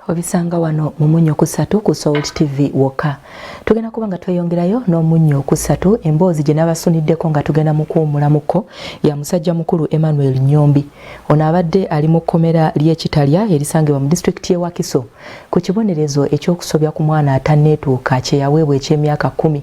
Obisanga wano mu Munnyo Kusatu ku Salt TV wokka. Tugenda kuba nga tweyongerayo n'Omunnyo Kusatu, emboozi gye nabasuniddeko nga tugenda mu kuwummulamuko ya musajja mukulu Emmanuel Nyombi. Ono abadde ali mu kkomera ly'e Kitalya erisangibwa mu disitulikiti y'e Wakiso ku kibonerezo eky'okusobya ku mwana atanneetuuka kye yaweebwa eky'emyaka 10.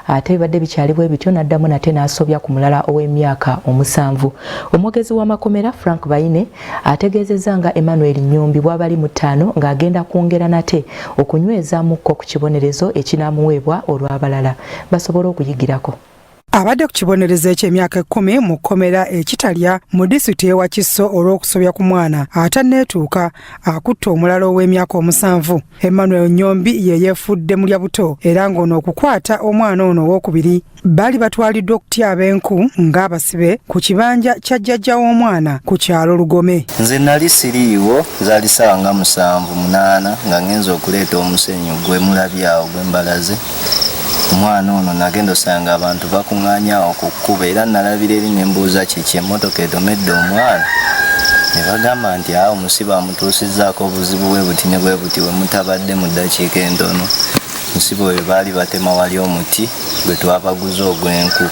Ate bibadde bikyali bwe bityo n'addamu nate n'asobya ku mulala ow'emyaka 7. Omwogezi w'amakomera Frank Baine ategeezezza nga Emmanuel Nyombi bw'abali mu ttaano ng'agenda kwongera nate okunywezamukko ku kibonerezo ekinaamuweebwa olw'abalala basobole okuyigirako. Abadde ku kibonerezo eky'emyaka 10 mu kkomera e Kitalya mu disitulikiti y'e Wakiso olw'okusobya ku mwana atanneetuuka akutte omulala ow'emyaka 7. Emmanuel Nyombi ye yeefudde mulya buto era ng'ono okukwata omwana ono owookubiri baali batwaliddwa okutyaba enku ng'abasibe ku kibanja kya jjajja w'omwana ku kyalo Lugome. Nze nali siriiwo, zaali ssaawa nga 7, 8 nga ngenze okuleeta omusenyu gwe mulabye awo gwe mbalaze. Omwana ono nagenda osanga abantu bakuŋŋaanye awo ku kkubo era nalabira eri ne mbuuza kiki emmotoka etomedde omwana ne bagamba nti awo omusibe amutuusizzaako obuzibu bwe buti ne bwe buti we mutabadde mu ddakiika entono. Omusibe oyo baali batema wali omuti gwe twabaguza ogw'enku,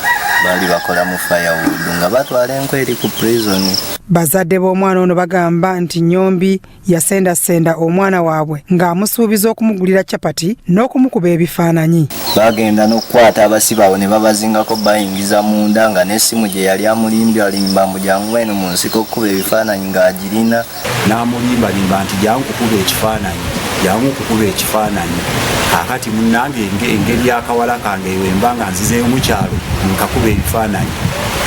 baali bakolamu firewood nga batwala enku eri ku prison. Bazadde b'omwana ono bagamba nti Nyombi yasendasenda omwana waabwe ng'amusuubiza okumugulira capati n'okumukuba ebifaananyi. Baagenda n'okukwata abasibe awo ne babazingako bayingiza munda nga n'essimu gye yali amulimbye alimba mbu jangu eno mu nsiko okukuba ebifaananyi ng'agirina. N'amulimbalimba nti jangu kukuba ekifaananyi, jangu kukuba ekifaananyi. Kaakati munnange engeri y'akawala kange wemba nga nzizeeyo mu kyalo nkakuba ebifaananyi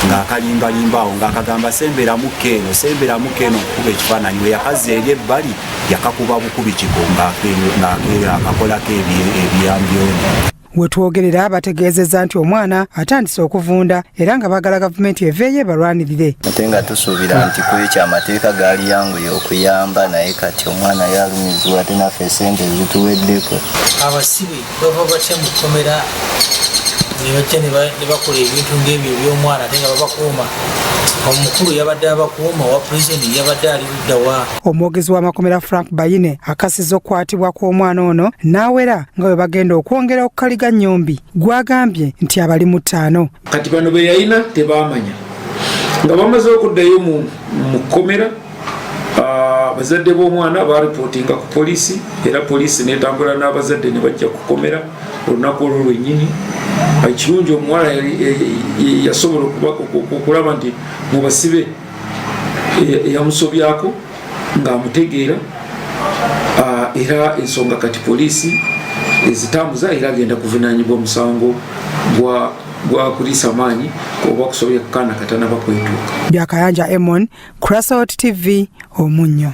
ng'akalimbalimba awo ng'akagamba semberamukko eno, semberamukko eno nkukuba ekifaananyi. We yakazza eri ebbali yakakuba bukubi kigo ng'akakolako ebyambyone. Wetwogerera bategeezezza nti omwana atandise okuvunda era nga baagala gavumenti eveeyo ebalwanirire. Ate nga tusuubira nti ku ekyo amateeka gaali yanguye okuyamba, naye kati omwana yalumizibwa ate naffe essente zituweddeko. Abasibe bava batya mu kkomera ne bajja ne bakola ebintu ng'ebyo eby'omwana ate nga babakuuma? Omukulu yabadde abakuuma owa prison yabadde ali ludda wa? Omwogezi w'amakomera Frank Bayine akasiza okukwatibwa kw'omwana ono n'awera nga bwe bagenda okwongera okukaliga Nyombi gw'agambye nti abali mu ttaano. Kati bano be yalina tebaamanya nga bamaze okuddayo mu kkomera. Abazadde b'omwana baripootinga ku poliisi era poliisi n'etambula n'abazadde ne bajja kukomera olunaku olwo lwennyini. Ekirungi omuwala yasobola okulaba nti mu basibe eyamusobyako ng'amutegeera, era ensonga kati poliisi ezitambuza era agenda kuvunaanyibwa omusango gwa kuliisa maanyi oba kusobya kukaana katanaba kwetuuka. Byakayanja Emon, Crasot TV, Omunnyo.